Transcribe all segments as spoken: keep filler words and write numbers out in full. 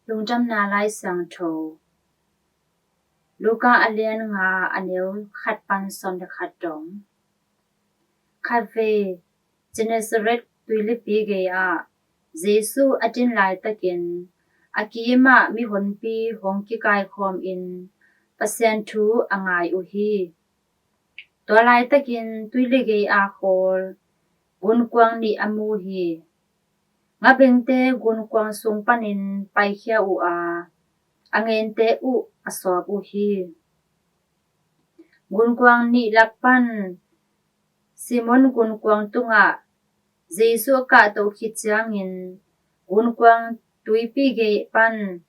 Lungdamna Lai Siangtho. Luka a lian nga, a neu khat pan sawm le khat dong. Khatvei Gennesaret tuilipi gei-ah Jesu a din laitakin a kimah mihonpi hong kikaikhawmin Pasian thu a ngai uh hi. Tua laitakin tuili gei-a khawl gunkuang nih a mu hi. Ngabengte gunkuang sung panin paikhia uh a, a ngente uh a sawp uh hi. Gunkuang nih lak pan Simon gunkuang tungah Jesu a kahtoh khit ciangin gunkuang tuipi gei pan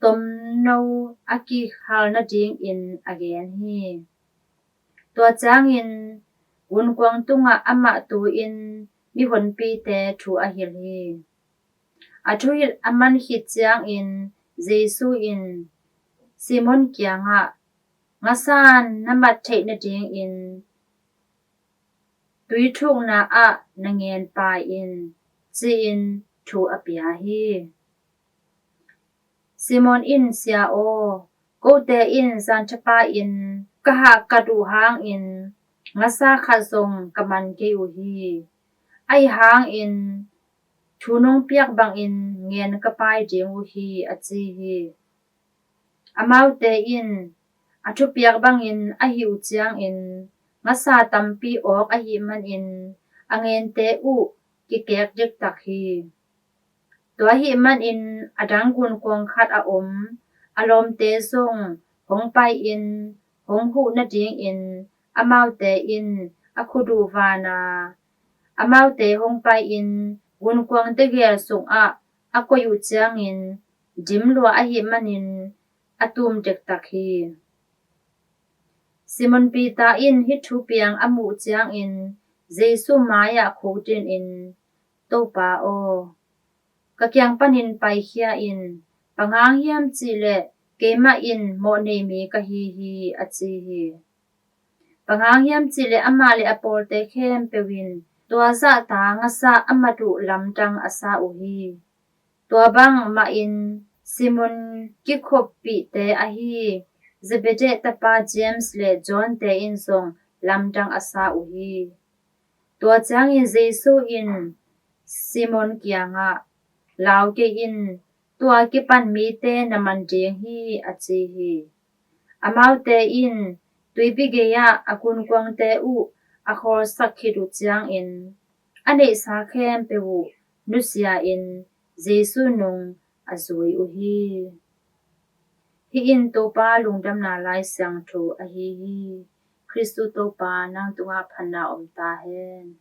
tomno a kihal nadingin a gen hi. Tua ciangin gunkuang tungah amah tu-in mihonpite thu a hilh hi. A thuhilh a man khit ciangin Jesu in Simon kiangah, "Ngasa na mat theih nadingin tui thukna ah na ngen pai in," ci-in thu a pia hi. Simon in, "Sia aw, kote in zanthapa-in ka hahkat uh hangin ngasa khat zong ka man kei uh hi. Ahi hangin thu nong piak bangin ngen ka pai ding uh hi," a ci hi. Amaute in, "A thupiak bangin a hih uh ciangin ngasa tampi awk ahih manin a ngente uh kikek diktak hi. Tua ahih manin a dang gunkuang khat a om a lawmte zong hong pai-in hong huh nadingin amaute in a khut uh van a, amaute hong pai-in gunkuang tegel sungah a koih uh ciangin dim lua ahih manin a tum dektak hi." Simon Peter in hih thupiang a muh ciangin Jesu mai-ah khukdin in, "Topa aw, ka kiang panin paikhia in, bang hang hiam cihleh keimah in mawhnei mi ka hi hi," a ci hi. Bang hang hiam cihleh amah le a pawlte khempeuh in tua zahta ngasa a mat uh lamdang a sa uh hi. Tua bang mahin Simon kikhoppihte ahi Zebedee tapa James le John-te in zong lamdang a sa uh hi. Tua ciangin Jesu in Simon kiangah, "Lau kei in, tua kipan mite na man ding hi," a ci hi. Amaute in tuipi gei-ah a gunkuangte uh a khawlsak khit uh ciangin a neihsa khempeuh uh nusia-in Jesu nung a zui uh hi. Hih in Topa Lungdamna Lai Siangtho ahi hi. Khristu Topa nang tungah phatna om ta hen.